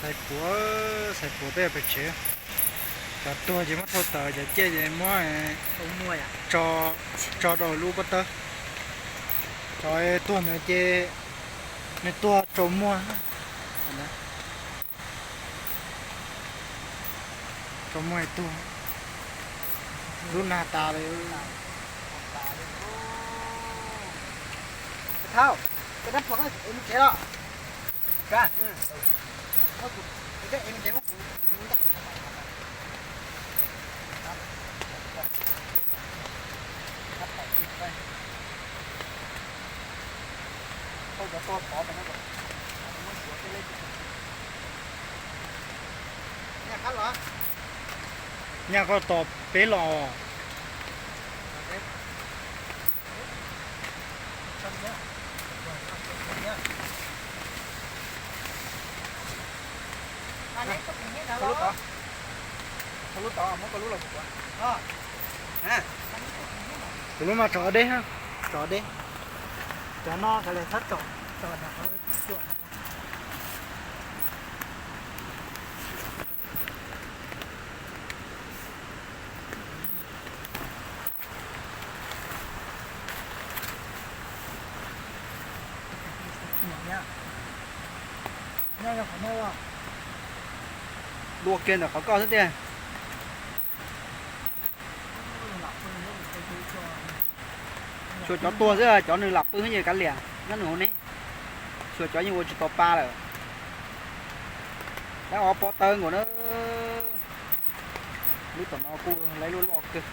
Xaiv puav, xaiv puav peb pem tsev. Cov tuag ces muab thau tawm, cov ciaj ces muab tso rau lub pob tawb. Cov tuag ntawd ces nws tuag tsaus muag. Tsaus muag tuag, lub nag tas li. Nyaj koj tos peb los. Kuv lub mas tso deb, tso deb. Cov no kav liam txhob tso. Dua kiag ntawm qhov koj xwb tiag. Xyuas cov tuag xwb, cov nws lam pw xwb ces kav liam, nyob nws hauv ne. Xyuas cov yeej ua tsis tau pa lawm. Lawv ob pob tawb nkaus na. Lub tom no kuj lawv lub loj kawg.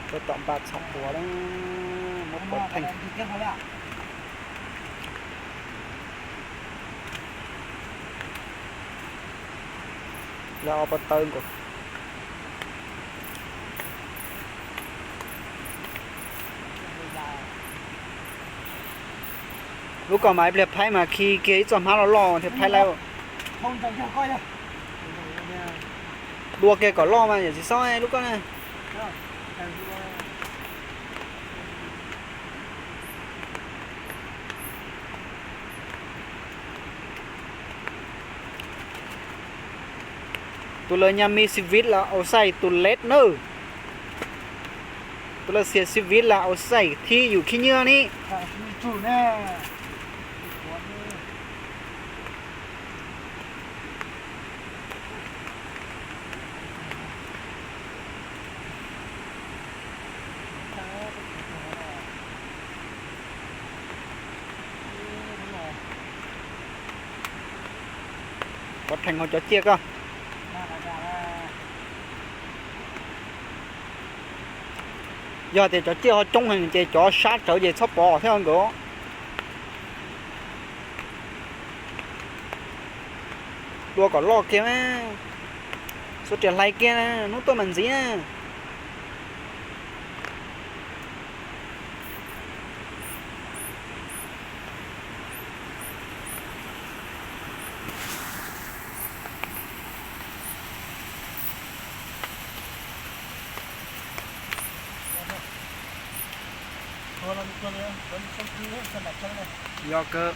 Tab tom npaj txhom puav, muab puav theej. Lawv ob pob tawb nkaus. Lub ko mas ib pliag phaib mas khi kiag ib txoj hmab loj loj thiaj phaib lawm. Dua kiag kom loj mas yawm txiv xob lub ko na. Tus lawv nyab mi xi vit las au xaij tus lej nawb. Tus lawv xiam xi vit las au xaij thib yus khib nyiab ni. Puav theej hauv cov ciaj koj. Yog tias cov ciaj ho coob heev ces cov sab tsawv ces txhob pov thiab nkawd. Dua kom loj kiag, xuas riam hlais kiag, hnub tuaj mas ntxiv na. Yog kawg.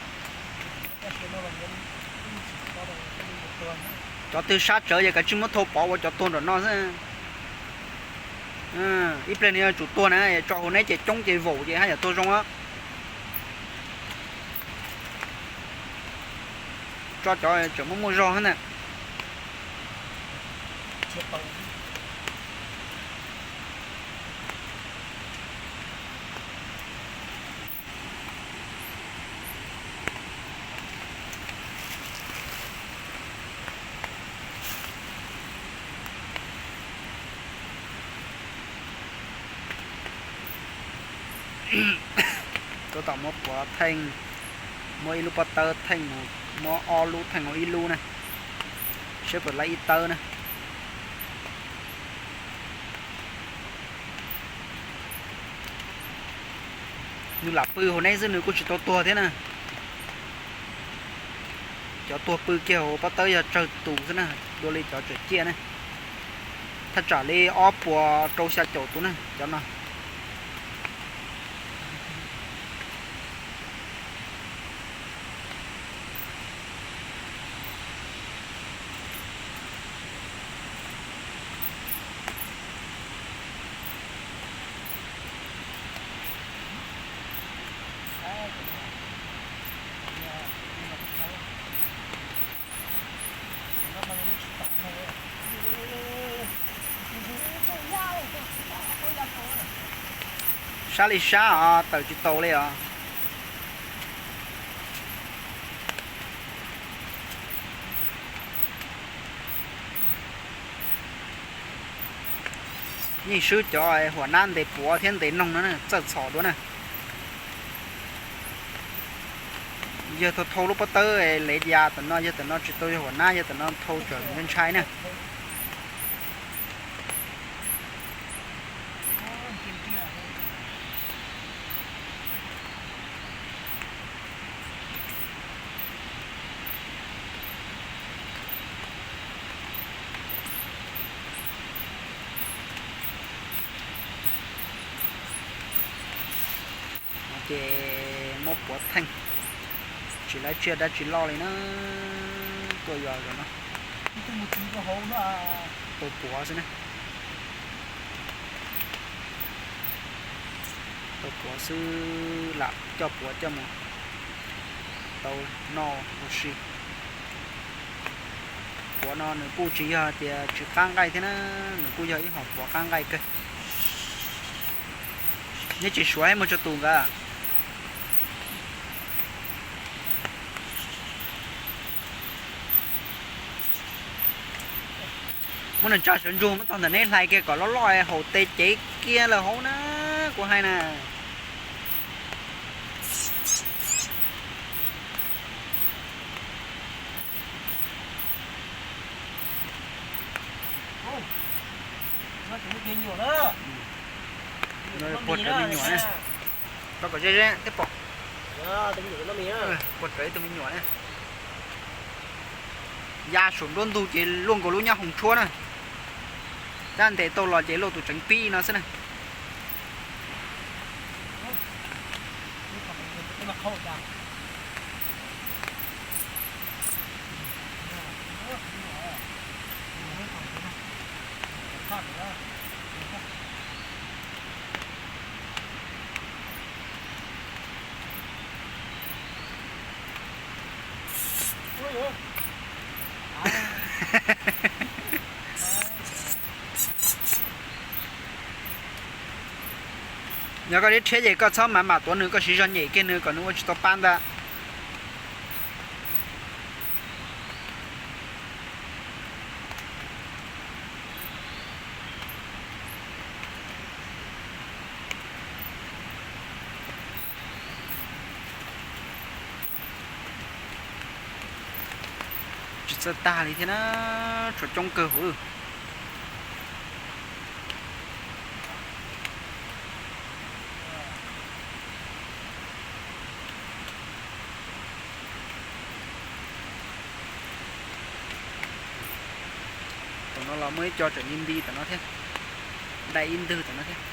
Cov twg sab tsawv ces kav tsij muab thau pov ua cov tuag nram no xwb. Ib pliag nws yuav tsum tuag na, tso hauv neb ces coob ces vaum ces haj yam tuag zoo. Tso cov tseem muaj muaj zog na. Tab tom muab puav theej, muab ib lub pob tawb theej, muab ob lub theej ua ib lub na, seb puas laib ib tawb na. Nws lam pw hauv neb xwb nws kuj tsis tau tuag thiab na. Cov tuag pw kiag hauv pob tawb yog tsawg tus xwb na, dua li cov tseem ciaj na. Thaj tsam li ob puas rau xya caum tus na cov no. Sab li sab os, tawm tsis tau li os. Yeej swb cov huam nab ntes puav thiab ntes noog no txawj txhom dua na. Yawg thau thau lub pob tawb lev ya tam no, yawg tam no tsis tau yog huam nab, yawg tam no thau tsam ntshai na. Ces muab puav theej, tsis laib tsiaj dab tsi loj li na, tuaj yos zaum no. Tau puav xwb na. Tau puav xwb lam coj puav coj mus tau noj ua si. Puav no nws kuj tsis yog tias tsis qab nqaij thiab na, nws kuj yog ib hom puav qab nqaij kawg. Neb tsis suav muaj tso tus nkawd. Muab nws tsa sawv ntsug muab tog ntawm neb hlais kiag kom loj loj haum tes cev kiag lawm hauv na, kuv hais na. Puag rawv me nyuam na, rau kom ze ze thiaj pom. Puag rawv ib tug me nyuam na. Ya saum nruab ntug ces luaj nkaus lub nyab hoom tshuab na. Tab ntes tau los ces luaj tus tseev pib no xwb na. Yog koj dib rhiab ces koj txhob mam mam tuav nws, koj siv zog nyem kiag nws kom nws ua tsis tau pa ntag. Tsis txawj tag li thiab na, tshuav coob kawg hauv. Tam no los muaj ib co tseem nti nti tam no thiab, dai ib ntwg tam no thiab.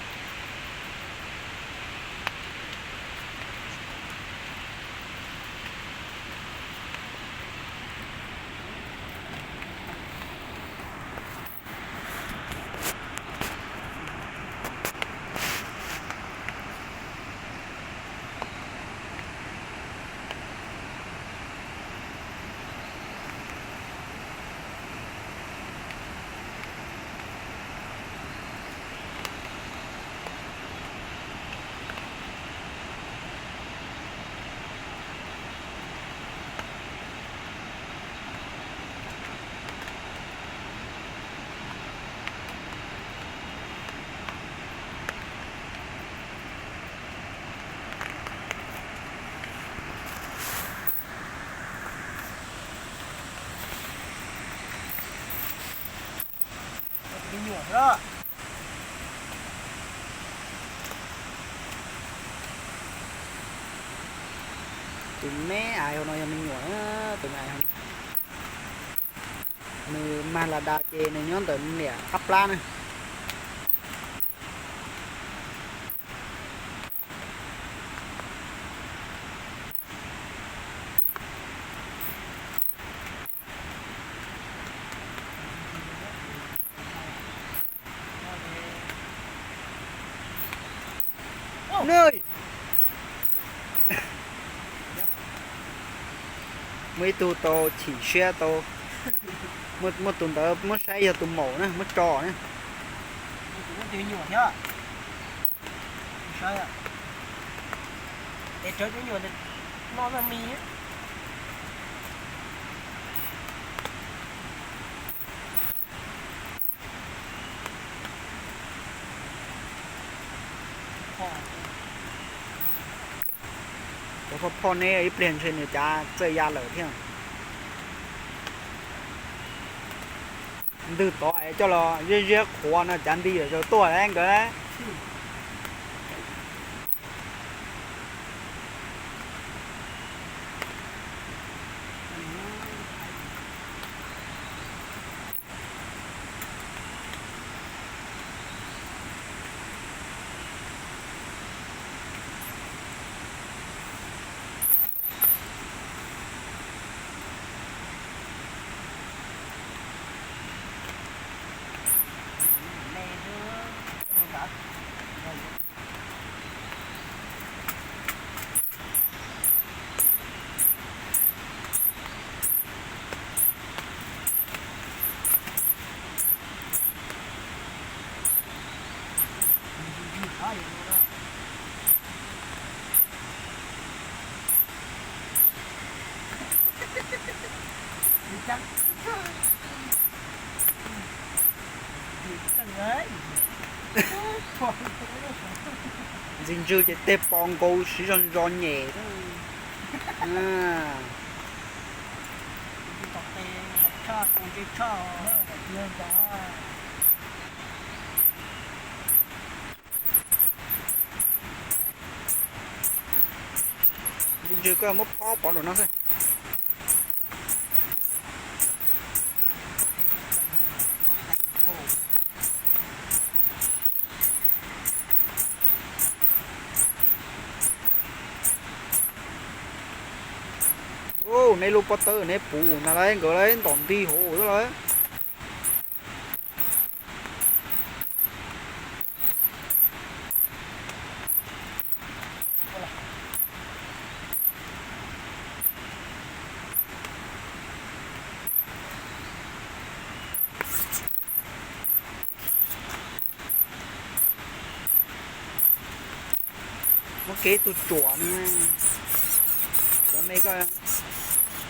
Me nyuam xwb. Tus me ais hauv no yog me nyuam na, tus me ais hauv no. Nws mag las das ces nws nyob ntawm niam qab plab na. Nws, muaj ib tug tau chim siab tau, muaj tus ntawd muab saib yog tus maum na, muab tso na. Cov phoj phoj neb ib pliag ntshe nws cav txawj ya lawm thiab. Ntws tod es coj los ziab ziab qhuav no cav nti zaws tuaj nkawd. Ntxim ntswg ces tej pos nkaus siv zog zog nyem. Ntxim ntswg koj muab phob pov nraum no xwb. Neb lub pob tawb neb puv na lawm, nkawd lawv ntom nti hauv xwb lawm. Muab kev tus tsuam no, cov me koj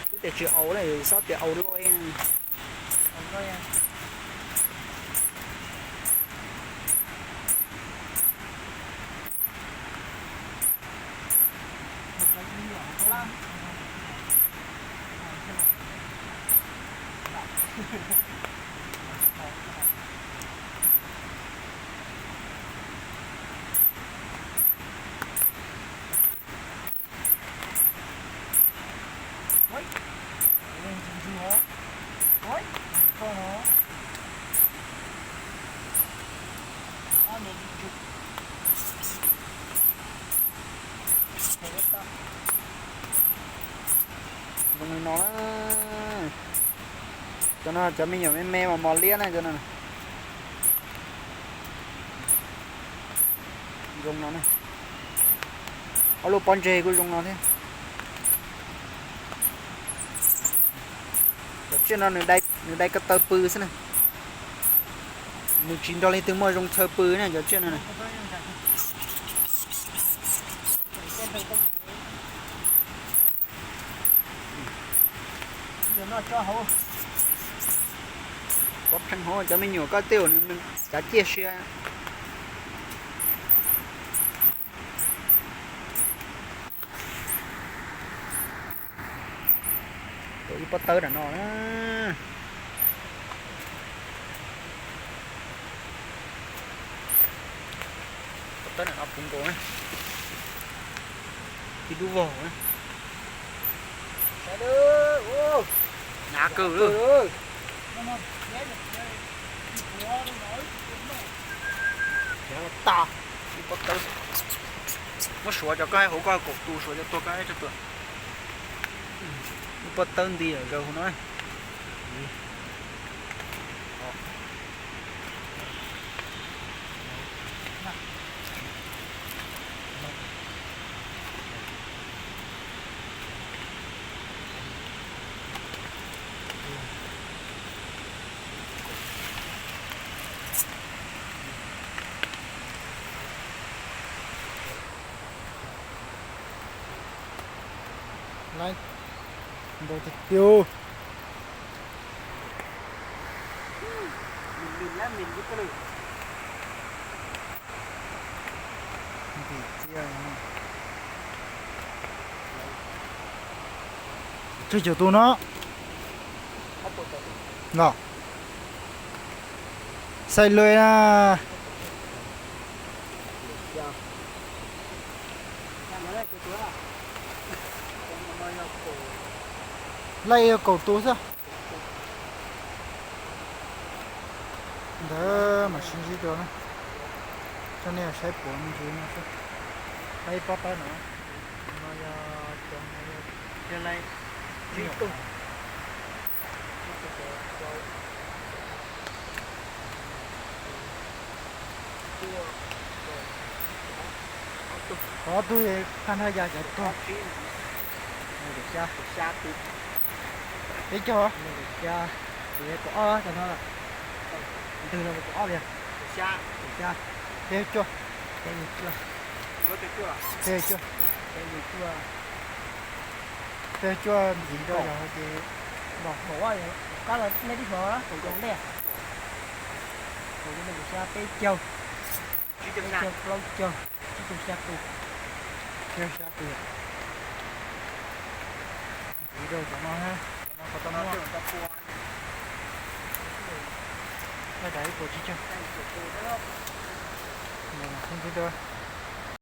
twb tias tsis aus lawm, xob tias aus loj. Zoo li no na. Cov no cov me nyuam me me mas mos liab na cov no. Zoo no na. Ob lub pob ntseg kuj zoo no thiab. Cov tsiaj no nws dai ko taw pw xwb na. Nws tsis nrog leej twg muaj zoo chaw pw na cov tsiaj no na. Pov pheej hauv cov me nyuam koj tej uas nws cav ciaj sia. Tus ib pob tawb nram no na. Pob tawb nram no puv nkaus na. Ib lub vog na. Hnyav kawg lawm. Tas, pob tawb. Muab suav cov koj hais hauv koj kaum tus suav cov tuag koj ib tug tuag. Lub pob tawb nti zaws hauv no. Laib ntau tiag tiag. Tsawg caum tus no? Los, xaij lawm na. Laij yog kaum tus xwb. Ntawd mam sib ntsib dua na. Coj nej saib puav me ntsis no xwb. Laij pob tawb no. No yog cov, laij ib tug. Ob tug, tag nrho yog cov tuag. Peb caug. Ces kaum ob cov no. Ntws no kaum ob li. Kaum xya. Peb cuaj. Peb cuaj. Peb cuaj. Peb cuaj ntxiv rau yog ces kaum ob, kab los nej tib suav kaum zoo ntej. Kaum zoo ntej kaum xya peb caug. Peb caug plaub caug, tsib caug xya tus. Tsib caug xya tus. Ntxiv rau cov no, cov no qhov tau muaj. Laij dav ib puas tsib caug. Ntxiv rau.